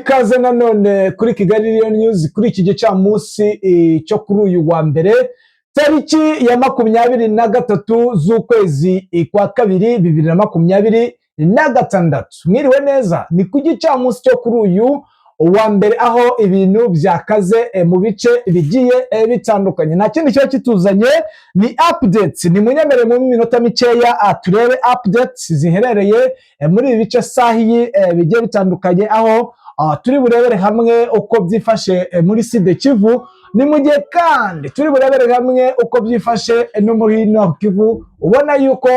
Ikaze nanone kuri Kigali Real News kuri iki gicamunsi cyo kuri uyu wa mbere, tariki ya 23 z'ukwezi kwa kabiri 2026. Mwiriwe neza. Ni ku gicamunsi cyo kuri uyu wa mbere, aho ibintu byakaze mu bice bigiye bitandukanye. Nta kindi kiba kituzanye, ni updates. Ni munyemerere mu minota mikeya turebe updates ziherereye muri ibi bice sahiyi bigiye bitandukanye, aho turi burebere hamwe uko byifashe muri Sud Kivu. Ni mu gihe kandi turi burebere hamwe uko byifashe no muri Nord Kivu. Ubona yuko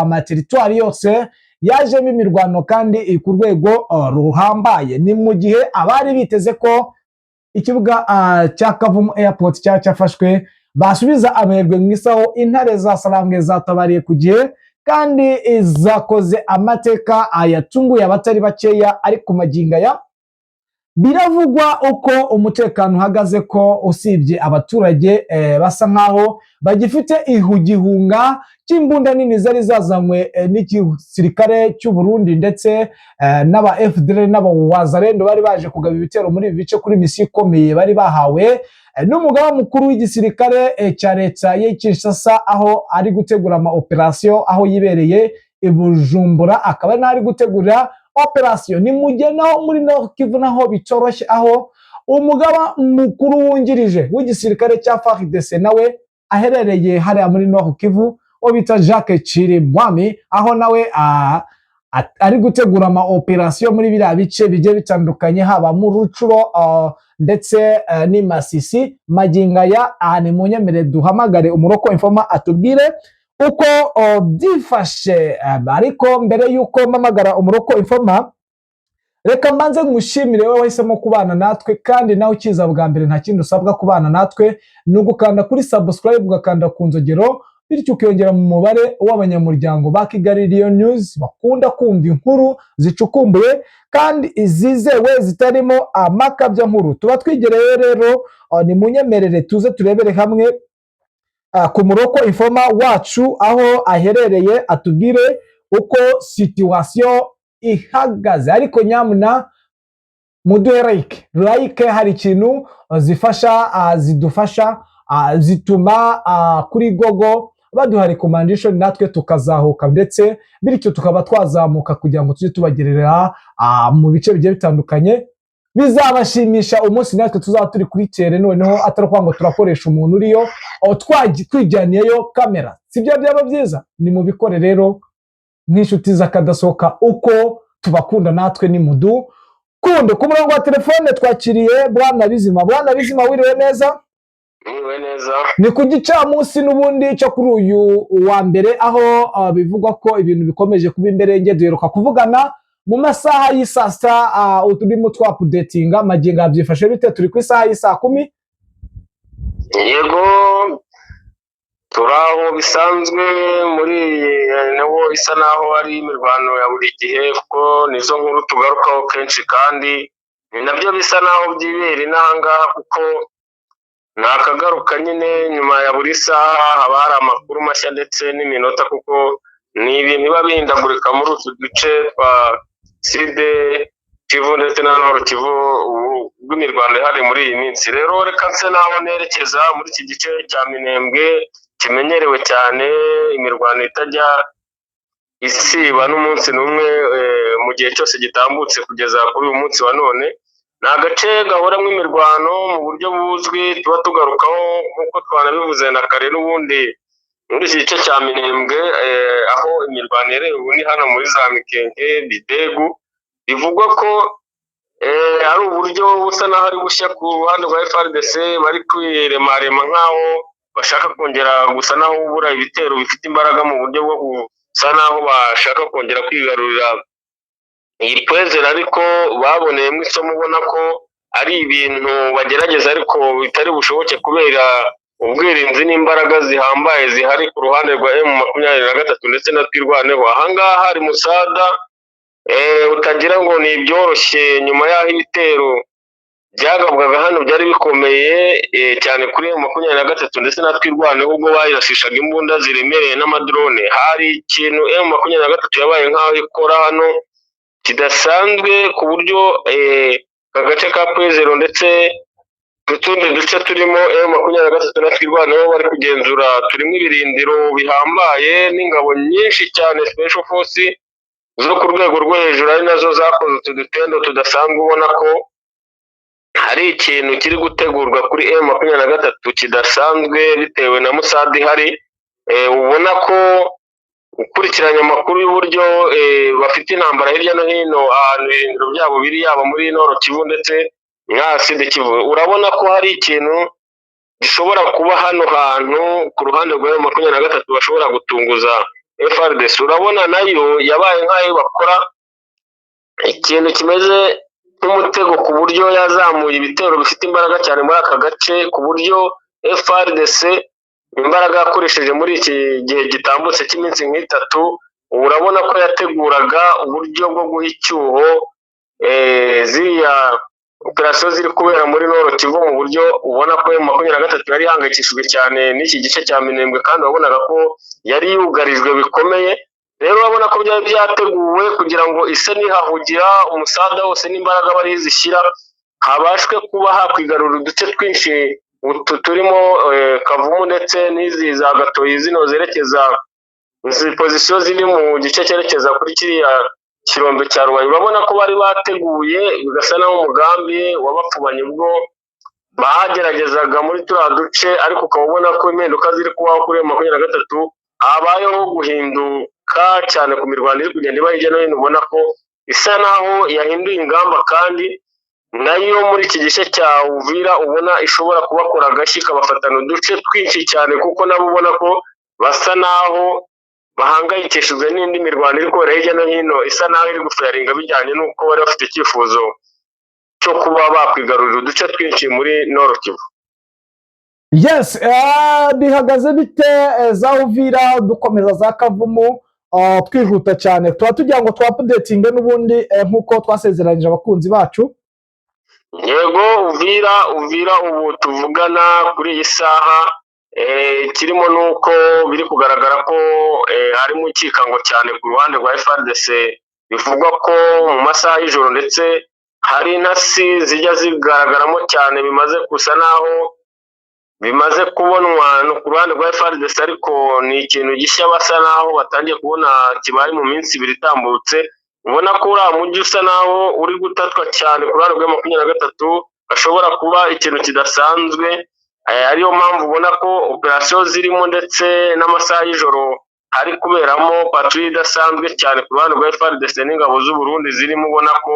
amateritwari yose yajemo imirwano kandi ku rwego ruhambaye. Ni mu gihe abari biteze ko ikibuga cya Kavumu Airport cyaba cyafashwe basubiza amerwe mu isaho. Intare za Sarambwe zatabariye ku gihe kandi zakoze amateka yatunguye abatari bakeya. Ariko magingo aya biravugwa uko umutekano uhagaze ko usibye abaturage basa nkaho bagifite igihunga cy'imbunda nini zari zazanywe n'igisirikare cy'u Burundi ndetse n'aba FDLR n'aba Wazalendo bari baje kugaba ibitero muri ibi bice kuri misiyo ikomeye bari bahawe n'umugaba mukuru w'igisirikare cya leta y'i Kinshasa, aho ari gutegura ama operation aho yibereye i Bujumbura, akaba ari gutegura operation. Ni mu gihe naho muri Nord Kivu naho bitoroshye, aho umugaba mukuru wungirije w'igisirikare cya FARDC nawe aherereye hariya muri Nord Kivu, uwo bita Jacques Chirimwami, aho nawe ari gutegura ama operation muri biriya bice bigiye bitandukanye, haba mu Rutshuru ndetse n'i Masisi. Magingo aya ni munyemerere duhamagare umu local informer atubwire uko byifashe. Ariko mbere y'uko mpamagara umu local informer, reka mbanze ngushimire wowe wahisemo kubana natwe. Kandi nawe ukiza bwa mbere, nta kindi usabwa kubana natwe, ni ugukanda kuri subscribe, ugakanda ku nzogero, bityo ukiyongera mu mubare w'abanyamuryango ba Kigali Real News bakunda kumva inkuru zicukumbuye kandi izizewe, zitarimo amakabya nkuru. Tuba twigereye rero, ni munyemerere tuze turebere hamwe ku mu local informer wacu aho aherereye, atubwire uko situation ihagaze. Ariko nyamuna muduhe like. Like hari ikintu zifasha, zidufasha, zituma kuri Google baduha recommendation, natwe tukazahuka, ndetse bityo tukaba twazamuka kugira ngo tujye tubagerera mu bice bigiye bitandukanye. Bizabashimisha umunsi natwe tuzaba turi kuri terrain, noneho atari ukuvuga ngo turakoresha umuntu uriyo, aho twijyaniyeyo kamera. Sibyo byaba byiza? Ni mubikore rero nk'inshuti z'akadasohoka. Uko tubakunda natwe ni mudu kunde. Ku murongo wa telefone twakiriye Bwana Bizima. Bwana Bizima, wiriwe neza? Mwiriwe neza. Ni ku gicamunsi n'ubundi cyo kuri uyu wa mbere, aho bivugwa ko ibintu bikomeje kuba imberenge. Duheruka kuvugana mu masaha y'i saa 6, turimo twaupdatinga. Magingo byifashe bite? Turi ku isaha y'i saa 10. Yego, turi aho bisanzwe muri nawo isa naho ari imirwano ya buri gihe, kuko nizo nkuru tugarukaho kenshi, kandi ni nabyo bisa naho byibera inahangaha, kuko ni akagaruka nyine. Nyuma ya buri saha haba hari amakuru mashya ndetse n'iminota, kuko ni ibintu biba bihindagurika muri utu duce twa Sud Kivu ndetse na Nord Kivu rw'imirwano ihari muri iyi minsi. Rero reka nse naho nerekeza muri iki gice cya Minembwe kimenyerewe cyane imirwano itajya isiba n'umunsi n'umwe mu gihe cyose gitambutse kugeza kuri uyu munsi wa none. Ni agace gahoramo imirwano mu buryo buzwi tuba tugarukaho, nk'uko twanabivuze na kare. N'ubundi muri iki gice cya Minembwe aho imirwano iherereye ubu ni hano muri za Mikenke, Bidegu. Bivugwa ko ari uburyo busa n'aho ari bushya ku ruhande rwa FARDC, bari kwiremarema nk'aho bashaka kongera gusa n'aho ubura ibitero bifite imbaraga, mu buryo bwo gusa n'aho bashaka kongera kwigarurira iyi pwezeri, ariko baboneyemo isomo, ubona ko ari ibintu bagerageza ariko bitari bushoboke kubera ubwirinzi n'imbaraga zihambaye zihari ku ruhande rwa M23 ndetse na Twirwaneho. Ahangaha hari musada utagira ngo ni ibyoroshye. Nyuma y'aho ibitero byagabwaga hano byari bikomeye cyane kuri M23 ndetse na Twirwaneho, ubwo bayirasishaga imbunda ziremereye n'amadrone, hari ikintu M23 yabaye nk'aho ikora hano kidasanzwe ku buryo Aka gace ka Point Zéro ndetse n'utundi duce turimo M23 na Twirwaneho bari kugenzura, turimo ibirindiro bihambaye n'ingabo nyinshi cyane, special force zo ku rwego rwo hejuru, ari nazo zakoze utu dutendo tudasanzwe. Ubona ko hari ikintu kiri gutegurwa kuri M23 kidasanzwe bitewe na musada ihari. Ubona ko ukurikiranye amakuru y'uburyo bafite intambara hirya no hino ahantu ibirindiro byabo biri, yaba muri Nord Kivu ndetse na Sud Kivu, urabona ko hari ikintu gishobora kuba hano hantu ku ruhande rwa M23 bashobora gutunguza FARDC. Urabona nayo yabaye nk'ayo bakora ikintu kimeze nk'umutego, ku buryo yazamuye ibitero bifite imbaraga cyane muri aka gace, ku buryo FARDC imbaraga yakoresheje muri iki gihe gitambutse cy'iminsi nk'itatu, urabona ko yateguraga uburyo bwo guha icyuho ziriya operasiyo ziri kubera muri Nord Kivu, mu buryo ubona ko M23 yari ihangayikishijwe cyane n'iki gice cya Minembwe, kandi wabonaga ko yari yugarijwe bikomeye. Rero urabona ko byari byateguwe kugira ngo ise nihahugira umusada wose n'imbaraga bari zishyira, habashwe kuba hakwigarura uduce twinshi utu turimo Kavumu ndetse n'izi za Gatoyi, zino zerekeza izi pozisiyo ziri mu gice cyerekeza kuri kiriya kirombe cya Rubayi. Urabona ko bari bateguye, bigasa naho umugambi wabapfubanye ubwo bageragezaga muri turiya duce, ariko ukaba ubona ko impinduka ziri kubaho kuri M23, habayeho guhinduka cyane ku mirwano iri kugenda iba hirya no hino. Ubona ko isa naho yahinduye ingamba, kandi nayo muri iki gice cya Uvira ubona ishobora kubakora agashyi ikabafatana uduce twinshi cyane, kuko nabo ubona ko basa naho bahangayikishijwe n'indi mirwano iri kubera hirya no hino, isa naho iri gufayaringa bijyanye n'uko bari bafite icyifuzo cyo kuba bakwigarurira uduce twinshi muri Nord Kivu. Yes, bihagaze bite za Uvira, dukomeza za Kavumu, twihuta cyane, tuba tugira ngo twaupdatinge n'ubundi nk'uko twasezeranyije abakunzi bacu. Yego, Uvira ubu tuvugana kuri iyi saha, kirimo nuko biri kugaragara ko hari mu cyikango cyane ku ruhande rwa FARDC. Bivugwa ko mu masaha y'ijoro ndetse hari intasi zijya zigaragaramo cyane, bimaze gusa naho bimaze kubonwa no ku ruhande rwa FARDC, ariko ni ikintu gishya basa naho batangiye kubona kibaye mu minsi 2 itambutse. Ubona ko uriya mujyi usa naho uri gutatwa cyane ku ruhande rwa 23, hashobora kuba ikintu kidasanzwe, ariyo mpamvu ubona ko operasiyo zirimo ndetse n'amasaha y'ijoro hari kuberamo patrouille idasanzwe cyane ku ruhande rwa FARDC n'ingabo z'u Burundi zirimo, ubona ko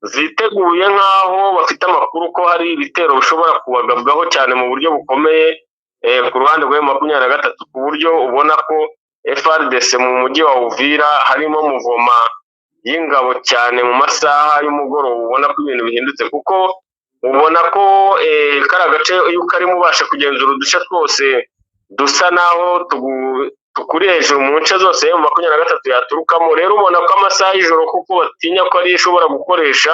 ziteguye nk'aho bafite amakuru ko hari ibitero bishobora kubagabwaho cyane mu buryo bukomeye ku ruhande rwa 23, ku buryo ubona ko FARDC mu mujyi wa Uvira harimo muvoma y'ingabo cyane mu masaha y'umugoroba. Ubona ko ibintu bihindutse, kuko ubona ko kariya gace iyo ukarimo ubasha kugenzura uduce twose dusa naho tukuri hejuru mu nce zose M23 yaturukamo. Rero ubona ko amasaha y'ijoro, kuko batinya ko ariyo ishobora gukoresha,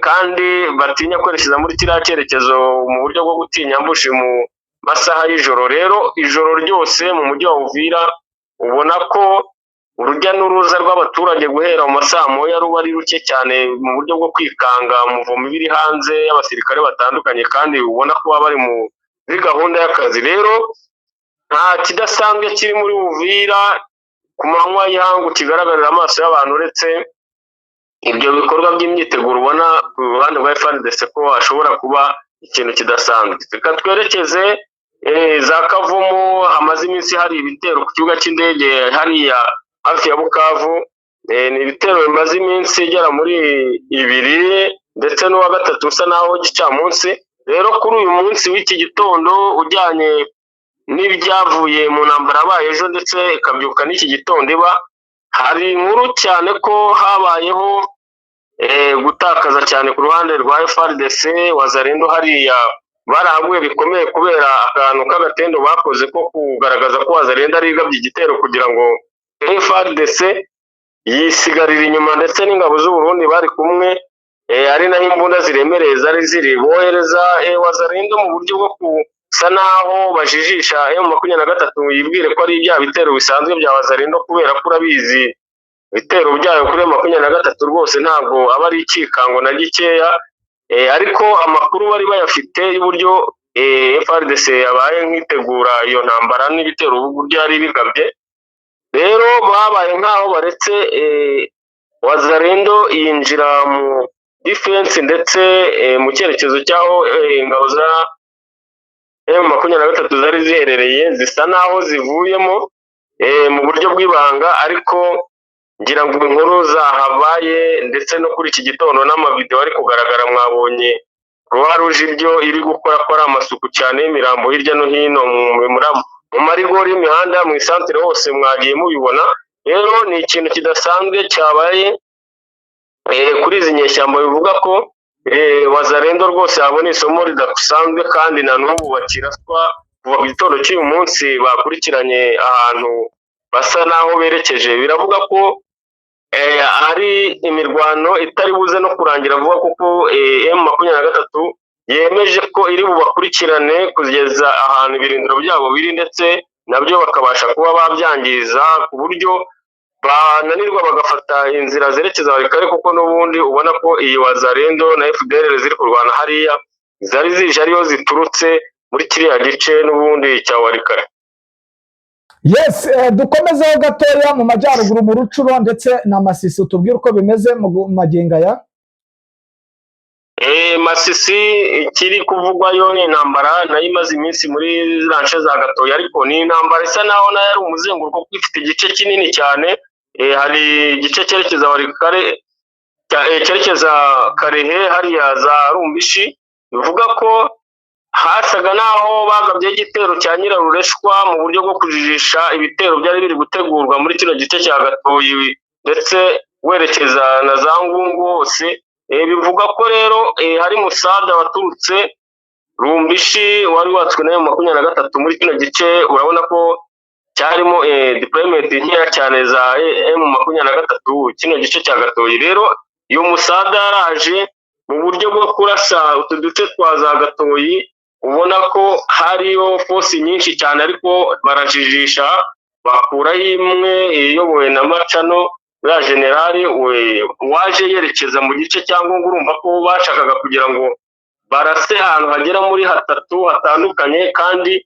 kandi batinya kwerekeza muri kiriya cyerekezo mu buryo bwo gutinya ambushi mu masaha y'ijoro. Rero ijoro ryose mu mujyi wa Uvira ubona ko urujya n'uruza rw'abaturage guhera mu masaa moya ruba ari ruke cyane, mu buryo bwo kwikanga umuvumo iba iri hanze y'abasirikare batandukanye, kandi ubona ko baba bari muri gahunda y'akazi. Rero nta kidasanzwe kiri muri Uvira ku manywa y'ihangu kigaragarira amaso y'abantu, uretse ibyo bikorwa by'imyiteguro ubona ku ruhande rwa FARDC ko hashobora kuba ikintu kidasanzwe. Reka twerekeze za Kavumu, hamaze iminsi hari ibitero ku kibuga cy'indege hariya hafi ya Bukavu. Ni ibitero bimaze iminsi igera muri 2 ndetse n'uwa gatatu usa naho gicamunsi. Rero kuri uyu munsi w'iki gitondo, ujyanye n'ibyavuye mu ntambara yabaye ejo ndetse ikabyuka n'iki gitondo iba, hari inkuru cyane ko habayeho gutakaza cyane ku ruhande rwa FARDC. Wazalendo hariya barahaguye bikomeye kubera akantu k'agatendo bakoze ko kugaragaza ko Wazalendo ari igabye igitero, kugira ngo FARDC yisigarira inyuma ndetse n'ingabo z'u Burundi bari kumwe, ari naho imbunda ziremereye zari ziri. Bohereza Wazalendo mu buryo bwo gusa naho bajijisha M23 yibwire ko ari ibya bitero bisanzwe bya Wazalendo, kubera ko urabizi. Ibitero byayo kuri M23 rwose ntabwo aba ari ikikango na gikeya, ariko amakuru bari bayafite y'uburyo FARDC yabaye nk'itegura iyo ntambara n'ibitero uburyo yari bigabye. Rero babaye nk'aho baretse Wazalendo yinjira mu defense ndetse mu cyerekezo cy'aho ingabo za M23 zari ziherereye, zisa naho zivuyemo mu buryo bw'ibanga. Ariko ngira ngo inkuru zahabaye ndetse no kuri iki gitondo n'amavideo ari kugaragara, mwabonye Croix Rouge ibyo iri gukora, ko ari amasuku cyane y'imirambo hirya no hino mu marigori y'imihanda, mu isantere hose mwagiye mubibona. Rero ni ikintu kidasanzwe cyabaye kuri izi nyeshyamba, bivuga ko Wazalendo rwose yabona isomo ridasanzwe, kandi na n'ubu bakiraswa kuva ku gitondo cy'uyu munsi bakurikiranye ahantu basa naho berekeje. Biravuga ko ari imirwano itari buze no kurangira vuba, kuko M23 yemeje ko iri bubakurikirane kugeza ahantu ibirindiro byabo biri, ndetse nabyo bakabasha kuba babyangiza ku buryo bananirwa bagafata inzira zerekeza Walikale, kuko n'ubundi ubona ko iyi Wazalendo na FDLR ziri kurwana hariya zari zije ariyo ziturutse muri kiriya gice n'ubundi cya Walikale. Yes, dukomezeho gatoya mu majyaruguru, mu Rutshuru ndetse na Masisi, utubwire uko bimeze mu magingo aya. Masisi ikiri kuvugwayo ni intambara nayo imaze iminsi muri ziriya nce za Gatoya, ariko ni intambara isa naho nayo ari umuzenguruko kuko ifite igice kinini cyane. Hari igice cyerekeza Walikale, cyerekeza Kalehe hariya za Rumbishi, bivuga ko hasaga naho bagabye igitero cya Nyirarureshwa mu buryo bwo kujijisha ibitero byari biri gutegurwa muri kino gice cya Gatoyi ndetse werekeza na za Ngungu hose. Bivuga ko rero hari musada waturutse Rumbishi wari watswe na M23 muri kino gice. Urabona ko cyarimo deployment nkeya cyane za M23 kino gice cya Gatoyi. Rero iyo musada yaraje mu buryo bwo kurasa utu duce twa za Gatoyi, ubona ko hariyo force nyinshi cyane, ariko barajijisha bakuraho imwe iyobowe na Macano, uriya generali we waje yerekeza mu gice cya Ngungu. Urumva ko bashakaga kugira ngo barase ahantu hagera muri hatatu hatandukanye kandi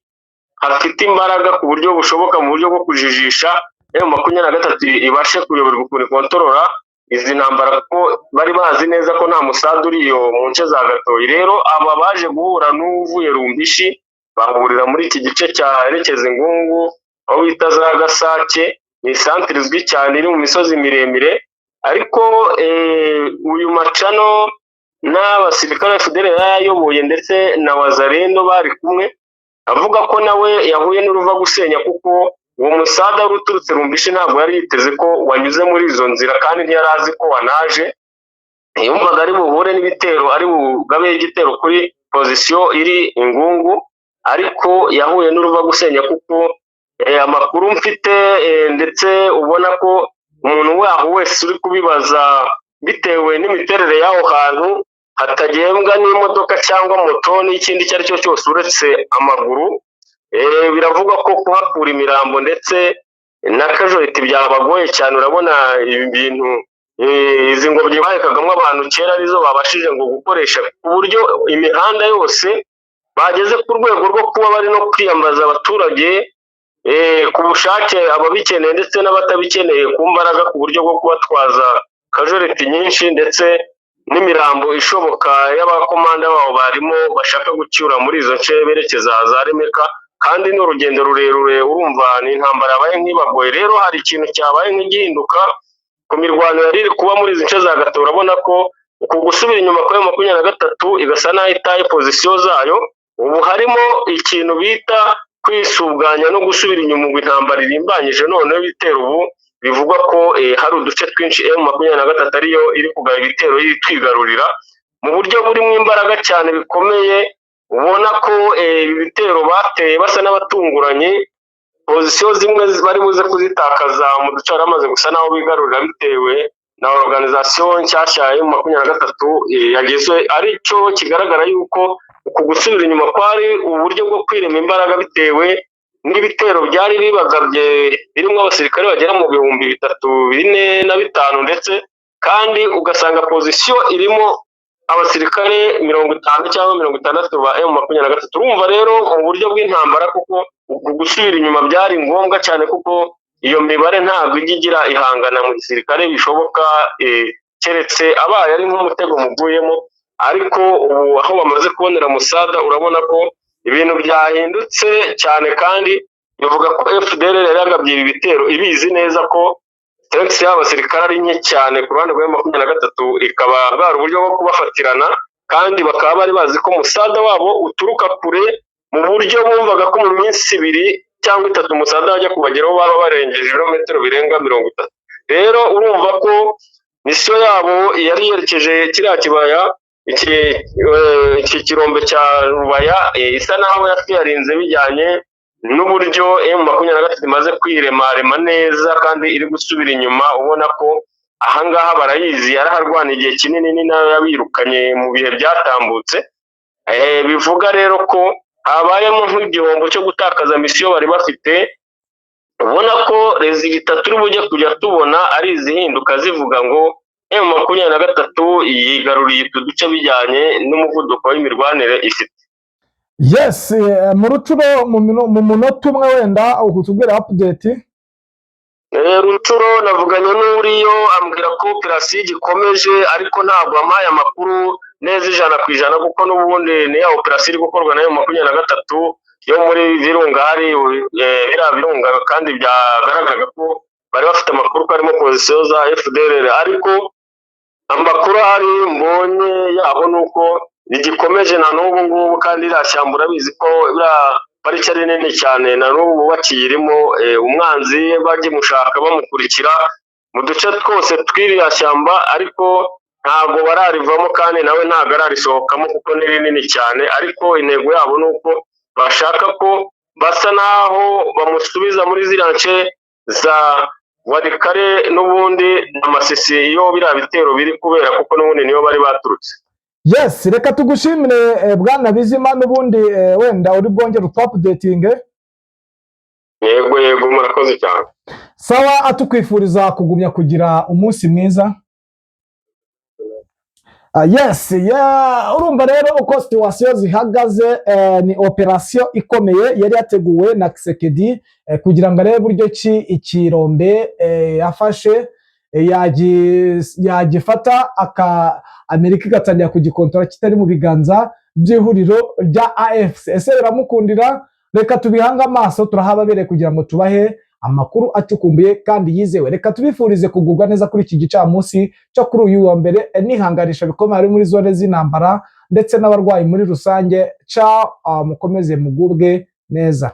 hafite imbaraga ku buryo bushoboka, mu buryo bwo kujijisha M23 ibashe kuyoberwa ukuntu ikontorora izi ntambara, kuko bari bazi neza ko nta musada uri iyo mu nce za Gatoyi. Rero aba baje guhura n'uvuye Rumbishi bahurira muri iki gice cyerekeza Ingungu aho bita za Gasake, ni isantire izwi cyane iri mu misozi miremire. Ariko uyu Macano n'abasirikare ba FDLR yari ayoboye ndetse na Wazalendo bari kumwe, avuga ko nawe yahuye n'uruva gusenya, kuko uwo musada wari uturutse Rumbishi ntabwo yari yiteze ko wanyuze muri izo nzira, kandi ntiyari azi ko wanaje. Yumvaga ari buhure n'ibitero, ari bugabe igitero kuri position iri Ingungu, ariko yahuye n'uruva gusenya, kuko amakuru mfite ndetse ubona ko umuntu waho wese uri kubibaza bitewe n'imiterere y'aho hantu hatagendwa n'imodoka cyangwa moto n'ikindi icyo ari cyo cyose uretse amaguru, biravugwa ko kuhakura imirambo ndetse na casualty byabagoye cyane. Urabona ibi bintu, izi ngobyi bahekagamo abantu kera arizo babashije ngo gukoresha, ku buryo imihanda yose bageze ku rwego rwo kuba bari no kwiyambaza abaturage ku bushake, ababikeneye ndetse n'abatabikeneye, ku mbaraga, ku buryo bwo kubatwaza casualty nyinshi ndetse n'imirambo ishoboka y'abakomanda babo barimo bashaka gucyura muri izo nce berekeza za Remeka, kandi ni urugendo rurerure. Urumva ni intambara yabaye nk'ibagoye. Rero hari ikintu cyabaye nk'igihinduka ku mirwano yari iri kuba muri izi nce za Gato. Urabona ko uku gusubira inyuma kwa M23 igasa n'aho itaye position zayo, ubu harimo ikintu bita kwisuganya no gusubira inyuma ngo intambara irimbanyije. Noneho ibitero ubu bivugwa ko hari uduce twinshi M23 ariyo iri kugaba ibitero twigarurira mu buryo burimo imbaraga cyane bikomeye. Ubona ko ibi bitero bateye basa n'abatunguranye, position zimwe bari buze kuzitakaza mu duce bari bamaze gusa n'aho bigarurira, bitewe na organisation nshyashya ya M23 yagizwe. Aricyo kigaragara yuko uku gusubira inyuma kwari uburyo bwo kwirema imbaraga bitewe n'ibitero byari bibagabye birimo abasirikare bagera mu 3000, 4000 na 5000, ndetse kandi ugasanga position irimo abasirikare 50 cyangwa 60 ba M23. Urumva rero mu buryo bw'intambara kuko gusubira inyuma byari ngombwa cyane, kuko iyo mibare ntabwo ijya igira ihangana mu gisirikare bishoboka, keretse abaye ari nk'umutego muguyemo. Ariko ubu aho bamaze kubonera musada, urabona ko ibintu byahindutse cyane, kandi bivuga ko FDLR yari yagabye ibi bitero ibizi neza ko strength y'abasirikare ari nke cyane ku ruhande rwa 23, ikaba bwari uburyo bwo kubafatirana, kandi bakaba bari bazi ko musada wabo uturuka kure, mu buryo bumvaga ko mu minsi 2 cyangwa 3 musada wajya kubageraho baba barengeje ibirometero birenga 30. Rero urumva ko mission yabo yari yerekeje kiriya kibaya, iki kirombe cya Rubaya, isa naho yafiyarinze bijyanye n'uburyo M23 imaze kwiremarema neza kandi iri gusubira inyuma. Ubona ko ahangaha barayizi, yaraharwana igihe kinini, ni nayo yabirukanye mu bihe byatambutse. Bivuga rero ko habayemo nk'igihombo cyo gutakaza mission bari bafite. Ubona ko résultat turi bujye kujya tubona ari izihinduka zivuga ngo M23 yigaruriye utu duce bijyanye n'umuvuduko w'imirwanire ifite. Yes, mu Rutshuru mu munota umwe wenda utubwira update. Rutshuru navuganye n'uriyo, ambwira ko operasiyo igikomeje, ariko ntabwo ampaye amakuru neza 100%, kuko n'ubundi ni ya operasiyo iri gukorwa na M23 yo muri Virunga. Hari biriya birunga, kandi byagaragaraga ko bari bafite amakuru ko harimo position za FDLR, ariko amakuru ahari mbonye yaho ni uko rigikomeje na n'ubu ngubu. Kandi iriya shyamba urabizi ko iriya pariki ari nini cyane, na n'ubu bakiyirimo, umwanzi bagimushaka bamukurikira mu duce twose tw'iriya shyamba, ariko ntabwo bararivamo kandi nawe ntabwo ararisohokamo kuko ni rinini cyane. Ariko intego yabo ni uko bashaka ko basa naho bamusubiza muri ziriya nce za Walikale n'ubundi na Masisi, iyo biriya bitero biri kubera, kuko n'ubundi niyo bari baturutse. Yes, reka tugushimire, bwana Bizima. N'ubundi wenda uri bwongere utu-updatinge. Yego, murakoze cyane. Sawa, atukwifuriza kugumya kugira umunsi mwiza. Yes, yeah, urumva rero uko situation zihagaze. Ni operasiyo ikomeye yari yateguwe na Tshisekedi kugira ngo arebe buryo ki ikirombe yafashe yagifata aka Amerika igatangira kugikontora kitari mu biganza by'ihuriro rya AFC. Ese biramukundira? Reka tubihange amaso, turahababereye kugira ngo tubahe amakuru acukumbuye kandi yizewe. Reka tubifurize kugubwa neza kuri iki gicamunsi cyo kuri uyu wa mbere, nihanganisha bikomeye ari muri zone z'intambara ndetse n'abarwayi muri rusange. Ciao, mukomeze mugubwe neza.